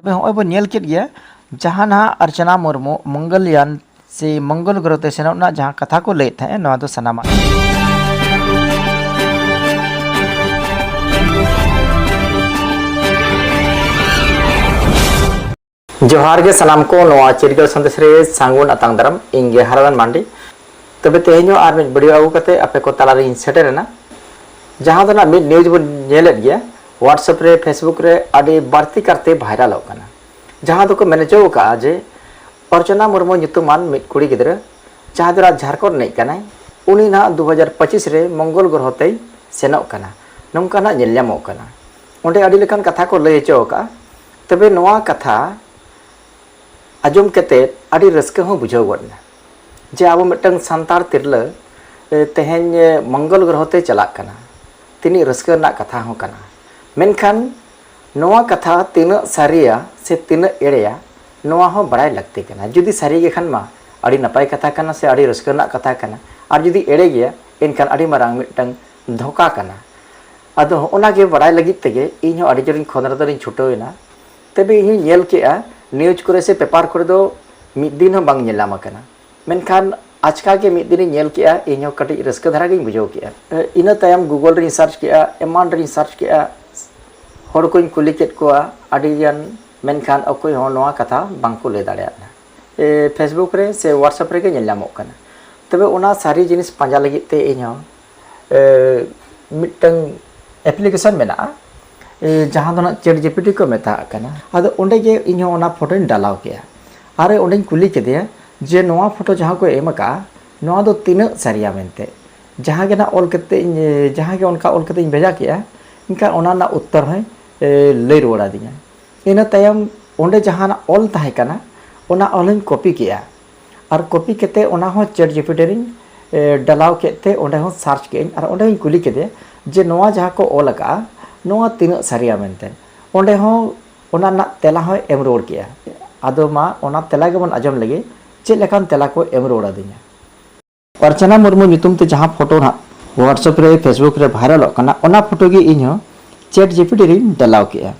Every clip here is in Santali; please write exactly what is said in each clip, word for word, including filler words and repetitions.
ᱛᱚᱵᱮ ᱦᱚᱸᱜᱼᱚᱭ ᱵᱚᱱ ᱧᱮᱞ ᱠᱮᱫ ᱜᱮᱭᱟ, ᱡᱟᱦᱟᱸ ᱱᱟᱦᱟᱜ ᱚᱨᱪᱚᱱᱟ ᱢᱩᱨᱢᱩ ᱢᱚᱝᱜᱚᱞᱭᱟᱱ ᱥᱮ ᱢᱚᱝᱜᱚᱞ ᱜᱨᱚᱦᱚ ᱛᱮ ᱥᱮᱱᱚᱜ ᱨᱮᱱᱟᱜ ᱡᱟᱦᱟᱸ ᱠᱟᱛᱷᱟ ᱠᱚ ᱞᱟᱹᱭᱮᱫ ᱛᱟᱦᱮᱸᱫ, ᱱᱚᱣᱟ ᱫᱚ ᱥᱟᱱᱟᱢᱟᱜ᱾ ᱡᱚᱦᱟᱨ ᱜᱮ ᱥᱟᱱᱟᱢ ᱠᱚ, ᱱᱚᱣᱟ ᱪᱤᱨᱜᱟᱹᱞ ᱥᱟᱸᱫᱮᱥ ᱨᱮ ᱥᱟᱹᱜᱩᱱ ᱟᱛᱟᱝ ᱫᱟᱨᱟᱢ᱾ ᱤᱧ ᱜᱮ ᱦᱟᱨᱟᱫᱟᱱ ᱢᱟᱱᱰᱤ᱾ ᱛᱚᱵᱮ ᱛᱮᱦᱮᱧ ᱦᱚᱸ ᱟᱨ ᱢᱤᱫ video ᱟᱹᱜᱩ ᱠᱟᱛᱮ ᱟᱯᱮ ᱠᱚ ᱛᱟᱞᱟᱨᱤᱧ ᱥᱮᱴᱮᱨ ᱮᱱᱟ, ᱡᱟᱦᱟᱸ ᱫᱚ ᱱᱟᱜ ᱢᱤᱫ news ᱵᱚᱱ ᱧᱮᱞᱮᱫ ᱜᱮᱭᱟ, WhatsApp ᱨᱮ, Facebook ᱨᱮ ᱟᱹᱰᱤ ᱵᱟᱹᱲᱛᱤ ᱠᱟᱨᱛᱮ ᱵᱷᱟᱭᱨᱟᱞᱚᱜ ᱠᱟᱱᱟ, ᱡᱟᱦᱟᱸ ᱫᱚᱠᱚ ᱢᱮᱱ ᱦᱚᱪᱚ ᱟᱠᱟᱫᱼᱟ ᱡᱮ ᱚᱨᱪᱚᱱᱟ ᱢᱩᱨᱢᱩ ᱧᱩᱛᱩᱢᱟᱱ ᱢᱤᱫ ᱠᱩᱲᱤ ᱜᱤᱫᱽᱨᱟᱹ, ᱡᱟᱦᱟᱸ ᱫᱚ ᱱᱟᱜ ᱡᱷᱟᱲᱠᱷᱚᱸᱰ ᱨᱤᱱᱤᱡ ᱠᱟᱱᱟᱭ, ᱩᱱᱤ ᱱᱟᱜ ᱫᱩ ᱦᱟᱡᱟᱨ ᱯᱚᱸᱪᱤᱥ ᱨᱮ ᱢᱚᱝᱜᱚᱞ ᱜᱨᱚᱦᱚ ᱛᱮᱭ ᱥᱮᱱᱚᱜ ᱠᱟᱱᱟ, ᱱᱚᱝᱠᱟ ᱱᱟᱜ ᱧᱮᱞ ᱧᱟᱢᱚᱜ ᱠᱟᱱᱟ᱾ ᱚᱸᱰᱮ ᱟᱹᱰᱤ ᱞᱮᱠᱟᱱ ᱠᱟᱛᱷᱟ ᱠᱚ ᱞᱟᱹᱭ ᱦᱚᱪᱚ ᱟᱠᱟᱫᱼᱟ᱾ ᱛᱚᱵᱮ ᱱᱚᱣᱟ ᱠᱟᱛᱷᱟ ᱟᱸᱡᱚᱢ ᱠᱟᱛᱮ ᱟᱹᱰᱤ ᱨᱟᱹᱥᱠᱟᱹ ᱦᱚᱸ ᱵᱩᱡᱷᱟᱹᱣ ᱜᱚᱫ ᱮᱱᱟ, ᱡᱮ ᱟᱵᱚ ᱢᱤᱫᱴᱟᱝ ᱥᱟᱱᱛᱟᱲ ᱛᱤᱨᱞᱟᱹ, ᱮ, ᱛᱮᱦᱮᱧ, ᱮ, ᱢᱚᱝᱜᱚᱞ ᱜᱨᱚᱦᱚ ᱛᱮᱭ ᱪᱟᱞᱟᱜ ᱠᱟᱱᱟ᱾ ᱛᱤᱱᱟᱹᱜ ᱨᱟᱹᱥᱠᱟᱹ ᱨᱮᱱᱟᱜ ᱠᱟᱛᱷᱟ ᱦᱚᱸ ᱠᱟᱱᱟ᱾ ᱢᱮᱱᱠᱷᱟᱱ ᱱᱚᱣᱟ ᱠᱟᱛᱷᱟ ᱛᱤᱱᱟᱹᱜ ᱥᱟᱹᱨᱤᱭᱟ ᱥᱮ ᱛᱤᱱᱟᱹᱜ ᱮᱲᱮᱭᱟ, ᱱᱚᱣᱟ ᱦᱚᱸ ᱵᱟᱲᱟᱭ ᱞᱟᱹᱠᱛᱤ ᱠᱟᱱᱟ᱾ ᱡᱩᱫᱤ ᱥᱟᱹᱨᱤ ᱜᱮ ᱠᱷᱟᱱ ᱢᱟ ᱟᱹᱰᱤ ᱱᱟᱯᱟᱭ ᱠᱟᱛᱷᱟ ᱠᱟᱱᱟ ᱥᱮ ᱟᱹᱰᱤ ᱨᱟᱹᱥᱠᱟᱹ ᱨᱮᱱᱟᱜ ᱠᱟᱛᱷᱟ ᱠᱟᱱᱟ, ᱟᱨ ᱡᱩᱫᱤ ᱮᱲᱮ ᱜᱮᱭᱟ, ᱮᱱᱠᱷᱟᱱ ᱟᱹᱰᱤ ᱢᱟᱨᱟᱝ ᱢᱤᱫᱴᱟᱝ ᱫᱷᱳᱠᱟ ᱠᱟᱱᱟ᱾ ᱟᱫᱚ ᱦᱚᱸᱜᱼᱚ ᱱᱟ ᱜᱮ ᱵᱟᱲᱟᱭ ᱞᱟᱹᱜᱤᱫ ᱛᱮᱜᱮ ᱤᱧ ᱦᱚᱸ ᱟᱹᱰᱤ ᱡᱳᱨᱤᱧ ᱠᱷᱚᱸᱫᱽᱨᱚᱸᱫᱽ ᱨᱤᱧ ᱪᱷᱩᱴᱟᱹᱣ ᱮᱱᱟ᱾ ᱛᱚᱵᱮ ᱤᱧ ᱦᱚᱸᱧ ᱧᱮᱞ ᱠᱮᱜᱼᱟ, news ᱠᱚᱨᱮ ᱥᱮ paper ᱠᱚᱨᱮ ᱫᱚ ᱢᱤᱫ ᱫᱤᱱ ᱦᱚᱸ ᱵᱟᱝ ᱧᱮᱞ ᱧᱟᱢ ᱟᱠᱟᱱᱟ᱾ ᱢᱮᱱᱠᱷᱟᱱ ᱟᱪᱠᱟ ᱜᱮ ᱢᱤᱫ ᱫᱤᱱᱤᱧ ᱧᱮᱞ ᱠᱮᱜᱼᱟ, ᱤᱧ ᱦᱚᱸ ᱠᱟᱹᱴᱤᱡ ᱨᱟᱹᱥᱠᱟᱹ ᱫᱷᱟᱨᱟ ᱜᱤᱧ ᱵᱩᱡᱷᱟᱹᱣ ᱠᱮᱜᱼᱟ᱾ ᱮ, ᱤᱱᱟᱹ ᱛᱟᱭᱚᱢ Google ᱨᱤᱧ search ᱠᱮᱜᱼᱟ, ᱮᱢᱟᱱ ᱨᱤᱧ search ᱠᱮᱜᱼᱟ, ᱦᱚᱲ ᱠᱚᱧ ᱠᱩᱞᱤ ᱠᱮᱫ ᱠᱚᱣᱟ ᱟᱹᱰᱤ ᱜᱟᱱ, ᱢᱮᱱᱠᱷᱟᱱ ᱚᱠᱚᱭ ᱦᱚᱸ ᱱᱚᱣᱟ ᱠᱟᱛᱷᱟ ᱵᱟᱝ ᱠᱚ ᱞᱟᱹᱭ ᱫᱟᱲᱮᱭᱟᱜ ᱠᱟᱱᱟ᱾ ᱮ, Facebook ᱨᱮ ᱥᱮ WhatsApp ᱨᱮᱜᱮ ᱧᱮᱞ ᱧᱟᱢᱚᱜ ᱠᱟᱱᱟ᱾ ᱛᱚᱵᱮ ᱚᱱᱟ ᱥᱟᱹᱨᱤ ᱡᱤᱱᱤᱥ ᱯᱟᱸᱡᱟ ᱞᱟᱹᱜᱤᱫ ᱛᱮ ᱤᱧ ᱦᱚᱸ, ᱮ, ᱢᱤᱫᱴᱟᱝ application ᱢᱮᱱᱟᱜᱼᱟ, ᱮ, ᱡᱟᱦᱟᱸ ᱫᱚ ᱱᱟᱜ ChatGPT ᱠᱚ ᱢᱮᱛᱟᱜ ᱠᱟᱱᱟ᱾ ᱟᱫᱚ ᱚᱸᱰᱮ ᱜᱮ ᱤᱧ ᱦᱚᱸ ᱚᱱᱟ ᱯᱷᱳᱴᱳᱧ ᱰᱟᱞᱟᱣ ᱠᱮᱜᱼᱟ᱾ ᱟᱨ ᱚᱸᱰᱮᱧ ᱠᱩᱞᱤ ᱠᱮᱫᱮᱭᱟ ᱡᱮ, "ᱱᱚᱣᱟ ᱯᱷᱳᱴᱳ ᱡᱟᱦᱟᱸ ᱠᱚ ᱮᱢ ᱟᱠᱟᱫᱼᱟ, ᱱᱚᱣᱟ ᱫᱚ ᱛᱤᱱᱟᱹᱜ ᱥᱟᱹᱨᱤᱭᱟ?" ᱢᱮᱱᱛᱮ᱾ ᱡᱟᱦᱟᱸ ᱜᱮ ᱱᱟᱜ ᱚᱞ ᱠᱟᱛᱮ ᱤᱧ, ᱡᱟᱦᱟᱸ ᱜᱮ ᱚᱱᱠᱟ ᱚᱞ ᱠᱟᱛᱮ ᱤᱧ ᱵᱷᱮᱡᱟ ᱠᱮᱜᱼᱟ, ᱮᱱᱠᱷᱟᱱ ᱚᱱᱟ ᱨᱮᱱᱟᱜ ᱩᱛᱛᱚᱨ ᱦᱚᱸᱭ, ᱮ, ᱞᱟᱹᱭ ᱨᱩᱣᱟᱹᱲ ᱟᱹᱫᱤᱧᱟ᱾ ᱤᱱᱟᱹ ᱛᱟᱭᱚᱢ ᱚᱸᱰᱮ ᱡᱟᱦᱟᱱᱟᱜ ᱚᱞ ᱛᱟᱦᱮᱸ ᱠᱟᱱᱟ, ᱚᱱᱟ ᱚᱞ ᱦᱚᱸᱧ copy ᱠᱮᱜᱼᱟ᱾ ᱟᱨ copy ᱠᱟᱛᱮ ᱚᱱᱟ ᱦᱚᱸ ChatGPT ᱨᱤᱧ, ᱮ, ᱰᱟᱞᱟᱣ ᱠᱮᱫ ᱛᱮ ᱚᱸᱰᱮ ᱦᱚᱸ search ᱠᱮᱜᱼᱟᱹᱧ ᱟᱨ ᱚᱸᱰᱮ ᱦᱚᱸᱧ ᱠᱩᱞᱤ ᱠᱮᱫᱮᱭᱟ ᱡᱮ, "ᱱᱚᱣᱟ ᱡᱟᱦᱟᱸ ᱠᱚ ᱚᱞ ᱟᱠᱟᱜᱼᱟ, ᱱᱚᱣᱟ ᱛᱤᱱᱟᱹᱜ ᱥᱟᱹᱨᱤᱭᱟ?" ᱢᱮᱱᱛᱮ᱾ ᱚᱸᱰᱮ ᱦᱚᱸ ᱚᱱᱟ ᱨᱮᱱᱟᱜ ᱛᱮᱞᱟ ᱦᱚᱸᱭ ᱮᱢ ᱨᱩᱣᱟᱹᱲ ᱠᱮᱜᱼᱟ᱾ ᱟᱫᱚ ᱢᱟ ᱚᱱᱟ ᱛᱮᱞᱟ ᱜᱮᱵᱚᱱ ᱟᱸᱡᱚᱢ ᱞᱮᱜᱮ, ᱪᱮᱫ ᱞᱮᱠᱟᱱ ᱛᱮᱞᱟ ᱠᱚ ᱮᱢ ᱨᱩᱣᱟᱹᱲ ᱟᱹᱫᱤᱧᱟ᱾ ᱚᱨᱪᱚᱱᱟ ᱢᱩᱨᱢᱩ ᱧᱩᱛᱩᱢ ᱛᱮ ᱡᱟᱦᱟᱸ ᱯᱷᱳᱴᱳ ᱱᱟᱦᱟᱜ WhatsApp ᱨᱮ, Facebook ᱨᱮ ᱵᱷᱟᱭᱨᱟᱞᱚᱜ ᱠᱟᱱᱟ, ᱚᱱᱟ ᱯᱷᱳᱴᱳ ᱜᱮ ᱤᱧ ᱦᱚᱸ ChatGPT ᱨᱤᱧ ᱰᱟᱞᱟᱣ ᱠᱮᱜᱼᱟ᱾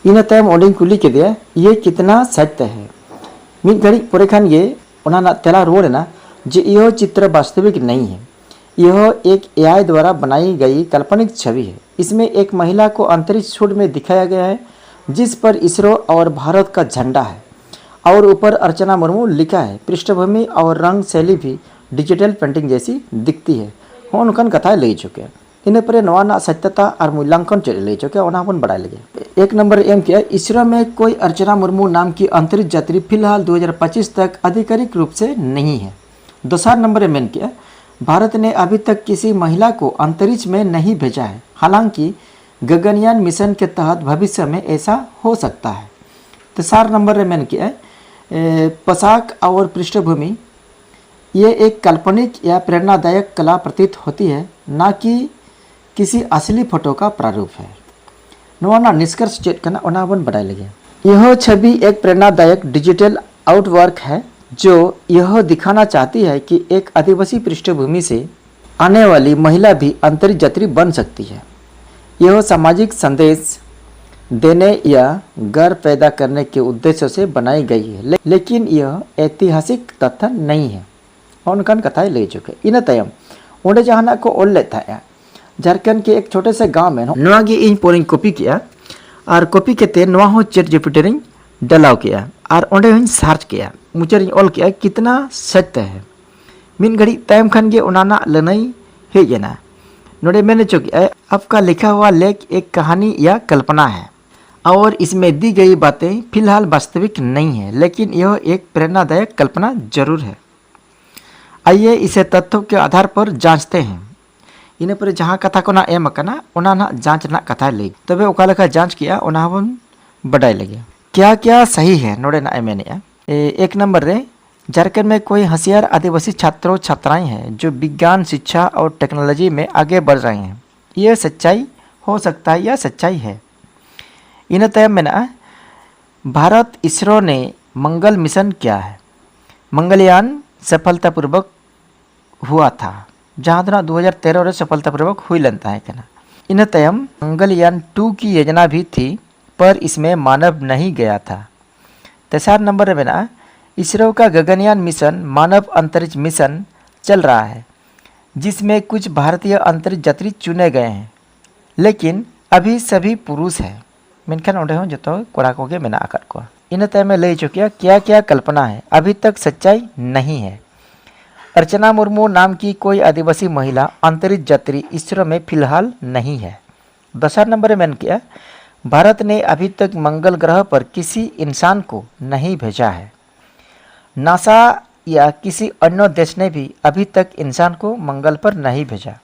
ᱤᱱᱟᱹ ᱛᱟᱭᱚᱢ ᱚᱸᱰᱮᱧ ᱠᱩᱞᱤ ᱠᱮᱫᱮᱭᱟ, "ᱤᱭᱟᱹ ᱠᱤᱛᱱᱟ ᱥᱟᱪ ᱦᱮ?" ᱢᱤᱫ ᱜᱷᱟᱹᱲᱤᱡ ᱯᱚᱨᱮ ᱠᱷᱟᱱ ᱜᱮ ᱚᱱᱟ ᱨᱮᱱᱟᱜ ᱛᱮᱞᱟ ᱨᱩᱣᱟᱹᱲ ᱮᱱᱟ ᱡᱮ, "ᱤᱭᱟᱹ ᱪᱤᱛᱨᱚ ᱵᱟᱥᱛᱚᱵᱤᱠ ᱱᱟᱦᱤ ᱦᱮ, ᱤᱭᱟᱹ ᱮᱠ ᱮ ᱟᱭ ᱫᱣᱟᱨᱟ ᱵᱟᱱᱟᱭᱤ ᱜᱟᱭᱤ ᱠᱟᱞᱯᱟᱱᱤᱠ ᱪᱷᱟᱵᱤ ᱦᱮ, ᱤᱥᱢᱮ ᱮᱠ ᱢᱟᱦᱤᱞᱟ ᱠᱚ ᱟᱱᱛᱟᱨᱤᱠ ᱥᱩᱴ ᱢᱮ ᱫᱤᱠᱷᱟᱭᱟ ᱜᱟᱭᱟ ᱦᱮ, ᱡᱤᱥ ᱯᱟᱨ ᱤᱥᱨᱳ ᱚᱨ ᱵᱷᱟᱨᱚᱛ ᱠᱟ ᱡᱷᱟᱱᱰᱟ ᱦᱮ, ᱚᱨ ᱩᱯᱟᱨ ᱟᱨᱪᱟᱱᱟ ᱢᱩᱨᱢᱩ ᱞᱤᱠᱷᱟ ᱦᱮ, ᱯᱨᱤᱥᱴᱷᱵᱷᱩᱢᱤ ᱚᱨ ᱨᱚᱝ ᱥᱮᱞᱤ ᱵᱷᱤ ᱰᱤᱡᱤᱴᱟᱞ ᱯᱮᱱᱴᱤᱝ ᱡᱮᱥᱤ ᱫᱤᱠᱷᱛᱤ ᱦᱮ᱾" ᱦᱚᱸᱜᱼᱚ ᱱᱚᱝᱠᱟᱱ ᱠᱟᱛᱷᱟᱭ ᱞᱟᱹᱭ ᱦᱚᱪᱚ ᱠᱮᱫᱼᱟ᱾ ᱤᱱᱟᱹ ᱯᱚᱨᱮ ᱱᱚᱣᱟ ᱨᱮᱱᱟᱜ ᱥᱚᱛᱭᱚᱛᱟ ᱟᱨ ᱢᱩᱞᱞᱟᱝᱠᱚᱱ ᱪᱮᱫ ᱮ ᱞᱟᱹᱭ ᱦᱚᱪᱚ ᱠᱮᱫᱼᱟ, ᱚᱱᱟ ᱦᱚᱸᱵᱚᱱ ᱵᱟᱲᱟᱭ ᱞᱮᱜᱮ᱾ ᱮᱠ ᱱᱚᱢᱵᱚᱨ ᱮ ᱮᱢ ᱠᱮᱫᱼᱟ, "ᱤᱥᱨᱳ ᱢᱮ ᱠᱳᱭ ᱟᱨᱪᱟᱱᱟ ᱢᱩᱨᱢᱩ ᱱᱟᱢ ᱠᱤ ᱟᱱᱛᱟᱨᱤᱠ ᱡᱟᱛᱨᱤ ᱯᱷᱤᱞᱦᱟᱞ ᱫᱩ ᱦᱟᱡᱟᱨ ᱯᱚᱸᱪᱤᱥ ᱛᱟᱠ ᱟᱫᱷᱤᱠᱟᱨᱤᱠ ᱨᱩᱯ ᱥᱮ ᱱᱟᱦᱤ ᱦᱮ᱾" ᱫᱚᱥᱟᱨ ᱱᱚᱢᱵᱚᱨ ᱮ ᱢᱮᱱ ᱠᱮᱫᱼᱟ, "ᱵᱷᱟᱨᱚᱛ ᱱᱮ ᱟᱵᱷᱤ ᱛᱟᱠ ᱠᱤᱥᱤ ᱢᱟᱦᱤᱞᱟ ᱠᱳ ᱟᱱᱛᱟᱨᱤᱠ ᱢᱮ ᱱᱟᱦᱤ ᱵᱷᱮᱡᱟ ᱦᱮ, ᱦᱟᱞᱟᱝᱠᱤ ᱜᱟᱜᱟᱱᱭᱟᱱ ᱢᱤᱥᱚᱱ ᱠᱮ ᱛᱟᱦᱟᱛ ᱵᱷᱟᱵᱤᱥᱭᱚ ᱢᱮ ᱮᱥᱟ ᱦᱳ ᱥᱟᱠᱛᱟ ᱦᱮ᱾" ᱛᱮᱥᱟᱨ ᱱᱚᱢᱵᱚᱨ ᱨᱮ ᱢᱮᱱ ᱠᱮᱫᱼᱟ, ᱮ, ᱯᱚᱥᱟᱠ ᱚᱨ ᱯᱨᱤᱥᱴᱷᱵᱷᱩᱢᱤ, ᱭᱮ ᱮᱠ ᱠᱟᱞᱯᱚᱱᱤᱠ ᱭᱟ ᱯᱨᱮᱨᱱᱟᱫᱟᱭᱚᱠ ᱠᱟᱞᱟ ᱯᱨᱚᱛᱤᱛ ᱦᱳᱛᱤ ᱦᱮ, ᱱᱟ ᱠᱤ ᱠᱤᱥᱤ ᱟᱥᱞᱤ ᱯᱷᱳᱴᱳ ᱠᱟ ᱯᱨᱟᱨᱩᱯ ᱦᱮ᱾ ᱱᱚᱣᱟ ᱨᱮᱱᱟᱜ ᱱᱤᱥᱠᱚᱨᱥ ᱪᱮᱫ ᱠᱟᱱᱟ, ᱚᱱᱟ ᱦᱚᱸᱵᱚᱱ ᱵᱟᱰᱟᱭ ᱞᱮᱜᱮ᱾ ᱭᱚᱦ ᱪᱷᱟᱵᱤ ᱮᱠ ᱯᱨᱮᱨᱱᱟᱫᱟᱭᱚᱠ ᱰᱤᱡᱤᱴᱟᱞ ᱟᱨᱴᱣᱟᱨᱠ ᱦᱮ, ᱡᱚ ᱭᱚᱦ ᱫᱤᱠᱷᱟᱱᱟ ᱪᱟᱦᱛᱤ ᱦᱮ ᱠᱤ ᱮᱠ ᱟᱫᱤᱵᱟᱥᱤ ᱯᱨᱤᱥᱴᱷᱵᱷᱩᱢᱤ ᱥᱮ ᱟᱱᱮ ᱣᱟᱞᱤ ᱢᱟᱦᱤᱞᱟ ᱵᱷᱤ ᱟᱱᱛᱟᱨᱤᱠ ᱡᱟᱛᱨᱤ ᱵᱟᱱ ᱥᱟᱠᱛᱤ ᱦᱮ᱾ ᱭᱚᱦ ᱥᱟᱢᱟᱡᱤᱠ ᱥᱟᱱᱫᱮᱥ ᱫᱮᱱᱮ ᱭᱟ ᱜᱟᱨ ᱯᱮᱫᱟ ᱠᱟᱨᱱᱮ ᱠᱮ ᱩᱫᱽᱫᱮᱥᱭᱚ ᱥᱮ ᱵᱟᱱᱟᱭᱤ ᱜᱟᱭᱤ ᱦᱮ, ᱞᱮ-, ᱞᱮᱠᱤᱱ ᱭᱚᱦ ᱮᱛᱤᱦᱟᱥᱤᱠ ᱛᱟᱛᱷᱭᱚ ᱱᱟᱦᱤ ᱦᱮ᱾ ᱚᱱᱠᱟᱱ ᱠᱟᱛᱷᱟᱭ ᱞᱟᱹᱭ ᱦᱚᱪᱚ ᱠᱮᱫ᱾ ᱤᱱᱟᱹ ᱛᱟᱭᱚᱢ ᱚᱸᱰᱮ ᱡᱟᱦᱟᱱᱟᱜ ᱠᱚ ᱚᱞ ᱞᱮᱫ ᱛᱟᱦᱮᱸᱫᱼᱟ, "ᱡᱷᱟᱨᱠᱷᱚᱸᱰ ᱠᱮ ᱮᱠ ᱪᱷᱳᱴᱮ ᱥᱮ ᱜᱟᱶ ᱢᱮ", ᱱᱚᱣᱟ ᱜᱮ ᱤᱧ ᱯᱚᱨᱮᱧ ᱠᱚᱯᱤ ᱠᱮᱫᱼᱟ᱾ ᱟᱨ ᱠᱚᱯᱤ ᱠᱟᱛᱮ ᱱᱚᱣᱟ ᱦᱚᱸ ᱪᱮᱴ ᱡᱤᱯᱤᱴᱤ ᱨᱤᱧ ᱰᱟᱞᱟᱣ ᱠᱮᱫᱼᱟ᱾ ᱟᱨ ᱚᱸᱰᱮ ᱦᱚᱸᱧ ᱥᱟᱨᱪ ᱠᱮᱫᱼᱟ, ᱢᱩᱪᱟᱹᱫ ᱨᱤᱧ ᱚᱞ ᱠᱮᱫᱼᱟ, "ᱠᱤᱛᱱᱟ ᱥᱟᱪ ᱦᱮ?" ᱢᱤᱫ ᱜᱷᱟᱹᱲᱤᱡ ᱛᱟᱭᱚᱢ ᱠᱷᱟᱱ ᱜᱮ ᱚᱱᱟ ᱨᱮᱱᱟᱜ ᱞᱟᱹᱱᱟᱹᱭ ᱦᱮᱡ ᱮᱱᱟ᱾ ᱱᱚᱰᱮ ᱢᱮᱱ ᱦᱚᱪᱚ ᱠᱮᱫᱼᱟᱭ, "ᱟᱯᱠᱟ ᱞᱤᱠᱷᱟ ᱦᱩᱣᱟ ᱞᱮᱠᱷ ᱮᱠ ᱠᱟᱦᱟᱱᱤ ᱭᱟ ᱠᱟᱞᱯᱚᱱᱟ ᱦᱮ, ᱚᱨ ᱤᱥᱢᱮ ᱫᱤ ᱜᱟᱭᱤ ᱵᱟᱛᱮᱸ ᱯᱷᱤᱞᱦᱟᱞ ᱵᱟᱥᱛᱚᱵᱤᱠ ᱱᱟᱦᱤ ᱦᱮ, ᱞᱮᱠᱤᱱ ᱭᱚᱦ ᱮᱠ ᱯᱨᱮᱨᱱᱟᱫᱟᱭᱚᱠ ᱠᱟᱞᱯᱚᱱᱟ ᱡᱟᱨᱩᱨ ᱦᱮ᱾ ᱟᱭᱤᱭᱮ ᱤᱥᱮ ᱛᱚᱛᱛᱷᱚ ᱠᱮ ᱟᱫᱷᱟᱨ ᱯᱚᱨ ᱡᱟᱸᱪᱛᱮ ᱦᱮ᱾" ᱤᱱᱟᱹ ᱯᱚᱨᱮ ᱡᱟᱦᱟᱸ ᱠᱟᱛᱷᱟ ᱠᱚ ᱱᱟᱜ ᱮᱢ ᱟᱠᱟᱱᱟ, ᱚᱱᱟ ᱱᱟᱜ ᱡᱟᱸᱪ ᱨᱮᱱᱟᱜ ᱠᱟᱛᱷᱟᱭ ᱞᱟᱹᱭ᱾ ᱛᱚᱵᱮ ᱚᱠᱟ ᱞᱮᱠᱟ ᱡᱟᱸᱪ ᱠᱮᱜᱼᱟ, ᱚᱱᱟ ᱦᱚᱸᱵᱚᱱ ᱵᱟᱰᱟᱭ ᱞᱮᱜᱮ᱾ ᱠᱭᱟ ᱠᱭᱟ ᱥᱟᱦᱤ ᱦᱮ, ᱱᱚᱰᱮ ᱱᱟᱜ ᱮ ᱢᱮᱱᱮᱜᱼᱟ᱾ ᱮ, ᱮᱠ ᱱᱚᱢᱵᱚᱨ ᱨᱮ, ᱡᱷᱟᱨᱠᱷᱚᱸᱰ ᱢᱮ ᱠᱳᱭ ᱦᱚᱥᱤᱭᱟᱨ ᱟᱫᱤᱵᱟᱥᱤ ᱪᱷᱟᱛᱨᱚ ᱪᱷᱟᱛᱨᱟᱭᱮᱸ ᱦᱮᱸ ᱡᱳ ᱵᱤᱜᱽᱜᱟᱱ, ᱥᱤᱠᱪᱷᱟ ᱟᱨ ᱴᱮᱠᱱᱳᱞᱚᱡᱤ ᱢᱮ ᱟᱜᱮ ᱵᱟᱲ ᱨᱟᱭᱮᱸ ᱦᱮᱸ, ᱭᱮ ᱥᱟᱪᱪᱟᱭ ᱦᱳ ᱥᱟᱠᱛᱟ ᱦᱮ ᱭᱟ ᱥᱟᱪᱪᱟᱭ ᱦᱮ᱾ ᱤᱱᱟᱹ ᱛᱟᱭᱚᱢ ᱢᱮᱱᱟᱜᱼᱟ, ᱵᱷᱟᱨᱚᱛ ᱤᱥᱨᱳ ᱱᱮ ᱢᱚᱝᱜᱚᱞ ᱢᱤᱥᱚᱱ ᱠᱭᱟ ᱦᱮ? ᱢᱚᱝᱜᱚᱞᱭᱟᱱ ᱥᱚᱯᱷᱚᱞᱛᱟᱯᱩᱨᱵᱚᱠ ᱦᱩᱣᱟ ᱛᱷᱟ, ᱡᱟᱦᱟᱸ ᱫᱚ ᱱᱟᱜ ᱫᱩ ᱦᱟᱡᱟᱨ ᱛᱮᱨᱚ ᱨᱮ ᱥᱚᱯᱷᱚᱞᱛᱟᱯᱩᱨᱵᱚᱠ ᱦᱩᱭ ᱞᱮᱱ ᱛᱟᱦᱮᱸ ᱠᱟᱱᱟ᱾ ᱤᱱᱟᱹ ᱛᱟᱭᱚᱢ ᱢᱚᱝᱜᱚᱞᱭᱟᱱ ᱴᱩ ᱠᱤ ᱭᱳᱡᱚᱱᱟ ᱵᱷᱤ ᱛᱷᱤ, पर इसमें मानव नहीं गया था। ᱛᱮᱥᱟᱨ ᱱᱚᱢᱵᱚᱨ ᱨᱮ ᱢᱮᱱᱟᱜᱼᱟ, इसरो का गगनयान मिशन मानव अंतरिक्ष मिशन चल रहा है, जिसमें कुछ भारतीय अंतरिक्ष यात्री चुने गए हैं, लेकिन अभी सभी पुरुष हैं। ᱢᱮᱱᱠᱷᱟᱱ ᱚᱸᱰᱮ ᱦᱚᱸ ᱡᱚᱛᱚ ᱠᱚᱲᱟ ᱠᱚᱜᱮ ᱢᱮᱱᱟᱜ ᱟᱠᱟᱫ ᱠᱚᱣᱟ᱾ ᱤᱱᱟᱹ ᱛᱟᱭᱚᱢᱮ ᱞᱟᱹᱭ ᱦᱚᱪᱚ ᱠᱮᱜᱼᱟ, क्या क्या कल्पना है, अभी तक सच्चाई नहीं है। अर्चना मुर्मू नाम की कोई आदिवासी महिला अंतरिक्ष यात्री इसरो में फिलहाल नहीं है। ᱫᱚᱥᱟᱨ ᱱᱚᱢᱵᱚᱨ ᱨᱮ ᱢᱮᱱ ᱠᱮᱜᱼᱟ, भारत ने अभी तक मंगल ग्रह पर किसी इंसान को नहीं भेजा है। नासा या किसी अन्य देश ने भी अभी तक इंसान को मंगल पर नहीं भेजा।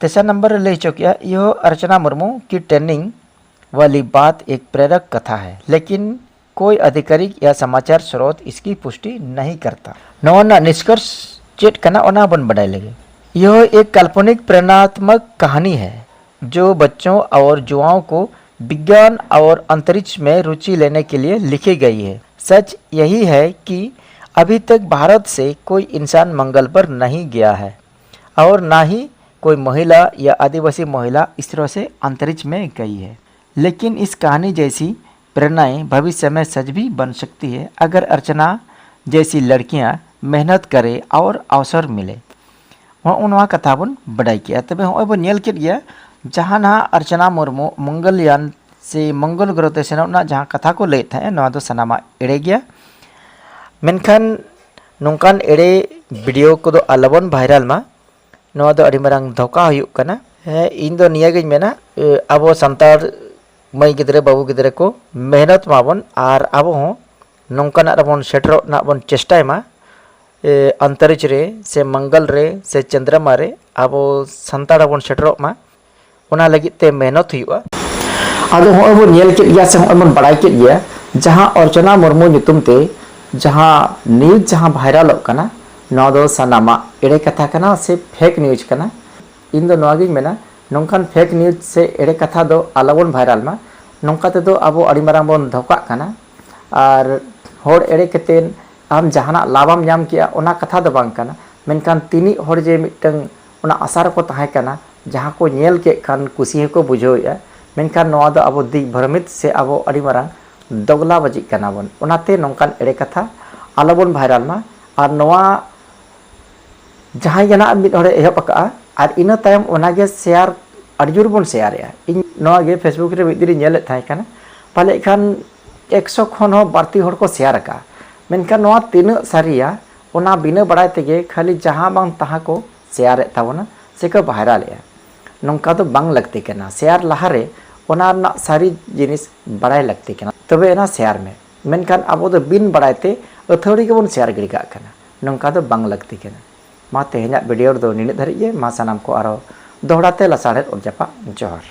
ᱛᱮᱥᱟᱨ ᱱᱚᱢᱵᱚᱨ ᱨᱮ ᱞᱟᱹᱭ ᱦᱚᱪᱚ ᱠᱮᱜᱼᱟ, यह अर्चना मुर्मू की ट्रेनिंग वाली बात एक प्रेरक कथा है, लेकिन कोई आधिकारिक या समाचार स्रोत इसकी पुष्टि नहीं करता। ᱱᱚᱣᱟ ᱨᱮᱱᱟᱜ ᱱᱤᱥᱠᱚᱨᱥ ᱪᱮᱫ ᱠᱟᱱᱟ, ᱚᱱᱟ ᱵᱚᱱ ᱵᱟᱰᱟᱭ ᱞᱮᱜᱮ᱾ यह एक काल्पनिक प्रेरणात्मक कहानी है, जो बच्चों और युवाओं को विज्ञान और अंतरिक्ष में रुचि लेने के लिए लिखी गई है। सच यही है कि अभी तक भारत से कोई इंसान मंगल पर नहीं गया है और ना ही कोई महिला या आदिवासी महिला इसरो से अंतरिक्ष में गई है। लेकिन इस कहानी जैसी प्रेरणाएं भविष्य में सच भी बन सकती है, अगर अर्चना जैसी लड़कियां मेहनत करें और अवसर मिले। ᱦᱚᱸᱜᱼᱚ ᱱᱚᱣᱟ ᱠᱟᱛᱷᱟ ᱵᱚᱱ ᱵᱟᱰᱟᱭ ᱠᱮᱜᱼᱟ᱾ ᱛᱚᱵᱮ ᱦᱚᱸᱜᱼᱚᱭ ᱵᱚᱱ ᱧᱮᱞ ᱠᱮᱫ ᱜᱮᱭᱟ, ᱡᱟᱦᱟᱸ ᱱᱟᱦᱟᱜ ᱚᱨᱪᱚᱱᱟ ᱢᱩᱨᱢᱩ ᱢᱚᱝᱜᱚᱞᱭᱟᱱ ᱥᱮ ᱢᱚᱝᱜᱚᱞ ᱜᱨᱚᱦᱚ ᱛᱮ ᱥᱮᱱᱚᱜ ᱨᱮᱱᱟᱜ ᱡᱟᱦᱟᱸ ᱠᱟᱛᱷᱟ ᱠᱚ ᱞᱟᱹᱭᱮᱫ ᱛᱟᱦᱮᱸᱫ, ᱱᱚᱣᱟ ᱫᱚ ᱥᱟᱱᱟᱢᱟᱜ ᱮᱲᱮ ᱜᱮᱭᱟ᱾ ᱢᱮᱱᱠᱷᱟᱱ ᱱᱚᱝᱠᱟᱱ ᱮᱲᱮ ᱵᱷᱤᱰᱤᱭᱳ ᱠᱚᱫᱚ ᱟᱞᱚᱵᱚᱱ ᱵᱷᱟᱭᱨᱟᱞ ᱢᱟ, ᱱᱚᱣᱟ ᱫᱚ ᱟᱹᱰᱤ ᱢᱟᱨᱟᱝ ᱫᱷᱳᱠᱟ ᱦᱩᱭᱩᱜ ᱠᱟᱱᱟ᱾ ᱦᱮᱸ, ᱤᱧ ᱫᱚ ᱱᱤᱭᱟᱹ ᱜᱤᱧ ᱢᱮᱱᱟ, ᱮ, ᱟᱵᱚ ᱥᱟᱱᱛᱟᱲ ᱢᱟᱹᱭ ᱜᱤᱫᱽᱨᱟᱹ, ᱵᱟᱹᱵᱩ ᱜᱤᱫᱽᱨᱟᱹ ᱠᱚ ᱢᱮᱦᱱᱚᱛ ᱢᱟᱵᱚᱱ ᱟᱨ ᱟᱵᱚ ᱦᱚᱸ ᱱᱚᱝᱠᱟᱱᱟᱜ ᱨᱮᱵᱚᱱ ᱥᱮᱴᱮᱨᱚᱜ ᱨᱮᱱᱟᱜ ᱵᱚᱱ ᱪᱮᱥᱴᱟᱭ ᱢᱟ᱾ ᱮ, ᱟᱱᱛᱟᱨᱤᱡᱽ ᱨᱮ ᱥᱮ ᱢᱚᱝᱜᱚᱞ ᱨᱮ ᱥᱮ ᱪᱚᱱᱫᱨᱚᱢᱟ ᱨᱮ ᱟᱵᱚ ᱥᱟᱱᱛᱟᱲ ᱦᱚᱸᱵᱚᱱ ᱥᱮᱴᱮᱨᱚᱜ ᱢᱟ, ᱚᱱᱟ ᱞᱟᱹᱜᱤᱫ ᱛᱮ ᱢᱮᱦᱱᱚᱛ ᱦᱩᱭᱩᱜᱼᱟ᱾ ᱟᱫᱚ ᱦᱚᱸᱜᱼᱚᱭ ᱵᱚᱱ ᱧᱮᱞ ᱠᱮᱫ ᱜᱮᱭᱟ ᱥᱮ ᱦᱚᱸᱜᱼᱚᱭ ᱵᱚᱱ ᱵᱟᱲᱟᱭ ᱠᱮᱫ ᱜᱮᱭᱟ, ᱡᱟᱦᱟᱸ ᱚᱨᱪᱚᱱᱟ ᱢᱩᱨᱢᱩ ᱧᱩᱛᱩᱢ ᱛᱮ ᱡᱟᱦᱟᱸ ᱱᱤᱭᱩᱡᱽ ᱡᱟᱦᱟᱸ ᱵᱷᱟᱭᱨᱟᱞᱚᱜ ᱠᱟᱱᱟ, ᱱᱚᱣᱟ ᱫᱚ ᱥᱟᱱᱟᱢᱟᱜ ᱮᱲᱮ ᱠᱟᱛᱷᱟ ᱠᱟᱱᱟ ᱥᱮ ᱯᱷᱮᱠ ᱱᱤᱭᱩᱡᱽ ᱠᱟᱱᱟ᱾ ᱤᱧ ᱫᱚ ᱱᱚᱣᱟ ᱜᱤᱧ ᱢᱮᱱᱟ, ᱱᱚᱝᱠᱟᱱ ᱯᱷᱮᱠ ᱱᱤᱭᱩᱡᱽ ᱥᱮ ᱮᱲᱮ ᱠᱟᱛᱷᱟ ᱫᱚ ᱟᱞᱚᱵᱚᱱ ᱵᱷᱟᱭᱨᱟᱞ ᱢᱟ᱾ ᱱᱚᱝᱠᱟ ᱛᱮᱫᱚ ᱟᱵᱚ ᱟᱹᱰᱤ ᱢᱟᱨᱟᱝ ᱵᱚᱱ ᱫᱷᱳᱠᱟᱜ ᱠᱟᱱᱟ᱾ ᱟᱨ ᱦᱚᱲ ᱮᱲᱮ ᱠᱟᱛᱮᱫ ᱟᱢ ᱡᱟᱦᱟᱱᱟᱜ ᱞᱟᱵᱷ ᱮᱢ ᱧᱟᱢ ᱠᱮᱜᱼᱟ, ᱚᱱᱟ ᱠᱟᱛᱷᱟ ᱫᱚ ᱵᱟᱝ ᱠᱟᱱᱟ᱾ ᱢᱮᱱᱠᱷᱟᱱ ᱛᱤᱱᱤᱜ ᱦᱚᱲ ᱡᱮ ᱢᱤᱫᱴᱟᱝ ᱚᱱᱟ ᱟᱥᱟ ᱨᱮᱠᱚ ᱛᱟᱦᱮᱸ ᱠᱟᱱᱟ, ᱡᱟᱦᱟᱸ ᱠᱚ ᱧᱮᱞ ᱠᱮᱫ ᱠᱷᱟᱱ ᱠᱩᱥᱤ ᱦᱚᱸᱠᱚ ᱵᱩᱡᱷᱟᱹᱣᱮᱫᱼᱟ, ᱢᱮᱱᱠᱷᱟᱱ ᱱᱚᱣᱟ ᱫᱚ ᱟᱵᱚ ᱫᱤᱜᱽ ᱵᱷᱨᱚᱢᱤᱛ ᱥᱮ ᱟᱵᱚ ᱟᱹᱰᱤ ᱢᱟᱨᱟᱝ ᱫᱚᱜᱽᱞᱟ ᱵᱟᱹᱡᱤᱜ ᱠᱟᱱᱟ ᱵᱚᱱ᱾ ᱚᱱᱟᱛᱮ ᱱᱚᱝᱠᱟᱱ ᱮᱲᱮ ᱠᱟᱛᱷᱟ ᱟᱞᱚ ᱵᱚᱱ ᱵᱷᱟᱭᱨᱟᱞ ᱢᱟ᱾ ᱟᱨ ᱱᱚᱣᱟ ᱡᱟᱦᱟᱸᱭ ᱜᱮ ᱱᱟᱜ ᱢᱤᱫ ᱦᱚᱲᱮ ᱮᱦᱚᱵ ᱟᱠᱟᱫᱼᱟ ᱟᱨ ᱤᱱᱟᱹ ᱛᱟᱭᱚᱢ ᱚᱱᱟᱜᱮ ᱥᱮᱭᱟᱨ ᱟᱹᱰᱤ ᱡᱳᱨ ᱵᱚᱱ ᱥᱮᱭᱟᱨᱮᱜᱼᱟ᱾ ᱤᱧ ᱱᱚᱣᱟ ᱜᱮ ᱯᱷᱮᱥᱵᱩᱠ ᱨᱮ ᱢᱤᱫ ᱫᱤᱱᱤᱧ ᱧᱮᱞᱮᱫ ᱛᱟᱦᱮᱸ ᱠᱟᱱᱟ, ᱯᱟᱞᱮᱫ ᱠᱷᱟᱱ ᱮᱠᱥᱚ ᱠᱷᱚᱱ ᱦᱚᱸ ᱵᱟᱹᱲᱛᱤ ᱦᱚᱲ ᱠᱚ ᱥᱮᱭᱟᱨ ᱟᱠᱟᱫᱼᱟ᱾ ᱢᱮᱱᱠᱷᱟᱱ ᱱᱚᱣᱟ ᱛᱤᱱᱟᱹᱜ ᱥᱟᱹᱨᱤᱭᱟ, ᱚᱱᱟ ᱵᱤᱱᱟᱹ ᱵᱟᱲᱟᱭ ᱛᱮᱜᱮ ᱠᱷᱟᱹᱞᱤ ᱡᱟᱦᱟᱸ ᱵᱟᱝ ᱛᱟᱦᱟᱸ ᱠᱚ ᱥᱮᱭᱟᱨᱮᱫ ᱛᱟᱵᱚᱱᱟ ᱥᱮᱠᱚ ᱵᱷᱟᱭᱨᱟᱞᱮᱜᱼᱟ᱾ ᱱᱚᱝᱠᱟ ᱫᱚ ᱵᱟᱝ ᱞᱟᱹᱠᱛᱤ ᱠᱟᱱᱟ᱾ ᱥᱮᱭᱟᱨ ᱞᱟᱦᱟᱨᱮ ᱚᱱᱟ ᱨᱮᱱᱟᱜ ᱥᱟᱹᱨᱤ ᱡᱤᱱᱤᱥ ᱵᱟᱲᱟᱭ ᱞᱟᱹᱠᱛᱤ ᱠᱟᱱᱟ, ᱛᱚᱵᱮ ᱮᱱᱟ ᱥᱮᱭᱟᱨ ᱢᱮ᱾ ᱢᱮᱱᱠᱷᱟᱱ ᱟᱵᱚ ᱫᱚ ᱵᱤᱱ ᱵᱟᱲᱟᱭ ᱛᱮ ᱟᱹᱛᱷᱟᱹᱲᱤ ᱜᱮᱵᱚᱱ ᱥᱮᱭᱟᱨ ᱜᱤᱰᱤ ᱠᱟᱜ ᱠᱟᱱᱟ᱾ ᱱᱚᱝᱠᱟ ᱫᱚ ᱵᱟᱝ ᱞᱟᱹᱠᱛᱤ ᱠᱟᱱᱟ᱾ ᱢᱟ ᱛᱮᱦᱮᱧᱟᱜ ᱵᱷᱤᱰᱤᱭᱳ ᱨᱮᱫᱚ ᱱᱤᱱᱟᱹᱜ ᱫᱷᱟᱹᱨᱤᱡ ᱜᱮ᱾ ᱢᱟ ᱥᱟᱱᱟᱢ ᱠᱚ ᱟᱨᱚ ᱫᱚᱦᱲᱟ ᱛᱮ ᱞᱟᱥᱟᱲᱦᱮᱫ ᱚᱛ ᱡᱟᱯᱟᱜ ᱡᱚᱦᱟᱨ᱾